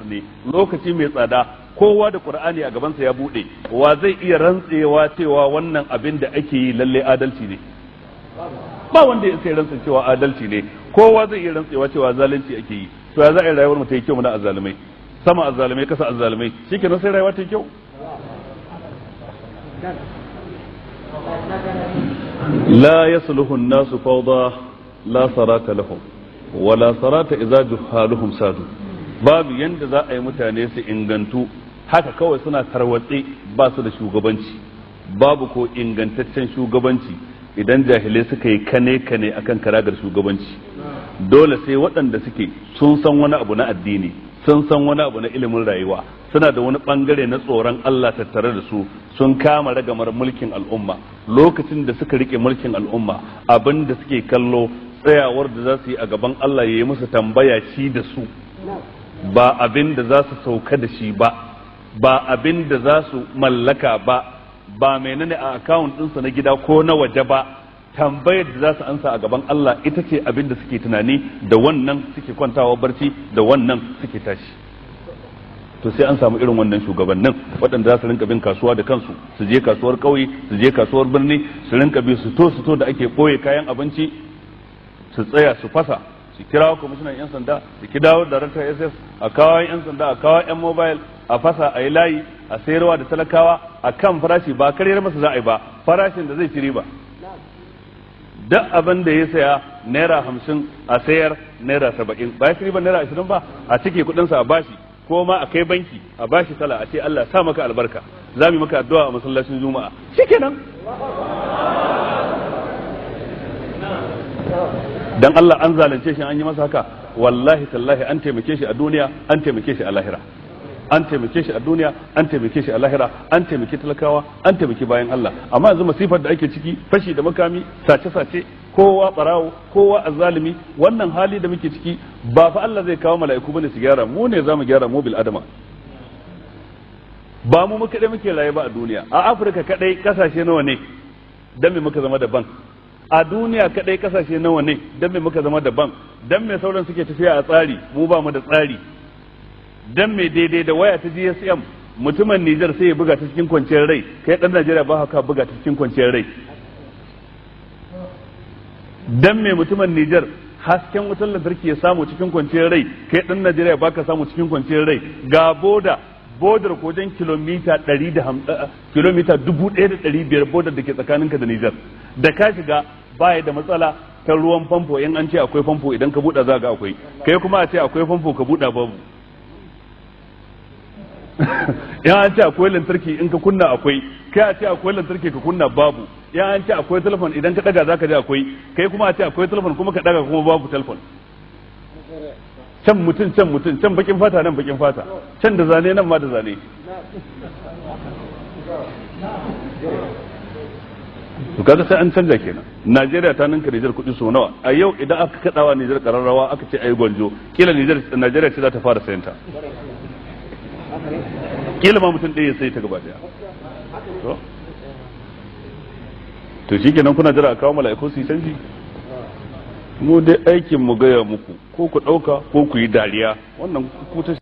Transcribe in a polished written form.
Ne lokaci mai tsada, kowa da Qur'ani a gabansa ya bude. Wa zai iya rantsewa cewa wannan abin da ake yi lalle adalci ne? Ba wanda ya sai rantsa cewa adalci ne. Kowa zai iya rantsewa cewa zalunci ake yi. To ya za a yi rayuwar mu ta yi kyau? Muna azzalumai, sama azzalumai, kasa azzalumai, shikenan sai rayuwa ta yi kyau? La yasluhu an-nasu fawda la sarata lahum wala sarata idza juhaluhum sadu. Babu yanda za a yi mutane su ingantu haka kawai suna tarwatse ba su da shugabanci. Babu ko ingantaccen shugabanci idan jahilai suka yi kane kane akan karagar shugabanci. Dole sai waɗanda suke sun san wani abu na addini, sun san wani abu na ilimin rayuwa, suna da wani bangare na tsoron Allah tattare da su, sun kama ragamar mulkin al'umma. Lokacin da suka rike mulkin al'umma, abin da suke kallo tsayawar da za su yi a gaban Allah ya yi musu tambaya shi da su, ba abin da za su sauka da shi ba, ba abin da za su mallaka ba, ba menene a account ɗinsu na gida ko na waje ba. Tambayar da za su ansa a gaban Allah ita ce abin da suke tunani, da wannan suke kwantawa barci, da wannan suke tashi. To sai an samu irin wannan shugabannin waɗanda za su rinka bin kasuwa da kansu, su je kasuwar ƙauye, su je kasuwar birni, su rinka bi su to da ake ɓoye kayan abinci, su tsaya su fasa, su kirawo kwamishinan 'yan sanda, su kirawo daraktan SS, a kawo 'yan sanda, a kawo 'yan mobile, a fasa, a yi layi, a sayarwa da talakawa a kan farashi. Ba karyar masa za a yi ba, farashin da zai ci riba. Duk abin da ya saya ₦50 a sayar ₦70, ba ya ci riba ₦20 ba? A cike kuɗinsa a bashi, ko ma a kai banki a bashi sala, a ce Allah sa maka albarka, za mu yi maka addu'a a masallacin Juma'a. Shikenan. Dan Allah an zalunce shi an yi masa haka? Wallahi tallahi an taimake shi a duniya, an taimake shi a lahira. An taimake shi a duniya, an taimake shi a lahira, an taimake talakawa, an taimake bayan Allah. Amma yanzu masifar da ake ciki, fashi da makami, sace-sace, kowa barawo, kowa azzalimi, wannan hali da muke ciki, ba fa Allah zai kawo mala'iku bane su gyara mu, ne zamu gyara mu bil adama. Ba mu muka dai muke raye ba a duniya. A Afirka kadai kasashe nawa ne? Dan me muka zama daban? A duniya kadai kasashe nawa ne? Dan me muka zama daban? Dan me sauran suke tafiya a tsari, mu ba mu da tsari? Dan me daidai da waya ta GSM mutumin Nijar sai ya buga ta cikin kwanciyar rai, kai dan Najeriya ba haka buga ta cikin kwanciyar rai? Dan me mutumin Nijar hasken wutar lantarki ya samu cikin kwanciyar rai, kai dan Najeriya baka samu cikin kwanciyar rai? Ga boda, bodar wajen kilomita 150, kilomita 1500, bodar da ke tsakaninka da Nijar, da ka shiga baya da matsala ta ruwan famfo. In an ce akwai famfo, idan ka buɗa za ga akwai. Kai kuma a ce akwai famfo, ka buɗa babu. In an ce akwai lantarki, in ka kunna akwai. Kai a ce akwai lantarki, ka kunna babu. In an ce akwai telefon, idan ka daga zaka ji akwai. Kai kuma a ce akwai telefon kuma ka daga kuma babu telefon. Can mutum, can mutum, can bakin fata, nan bakin fata, can da zane, nan ma da zane. To kaga sai an canja kenan. Najeriya ta ninka Nijar kuɗi so nawa? A yau idan aka kadawa Nijar kararrawa aka ce ayi gwanjo, kila Nijar, Najeriya ce za ta fara sayan ta. Kila ma mutum ɗaya ya sai ta gaba daya. To shikenan, kuna jira a kawo mala'iku su yi canji? Mu dai aikin mu gaya muku, ko ku ɗauka ko ku yi dariya, wannan ku ta.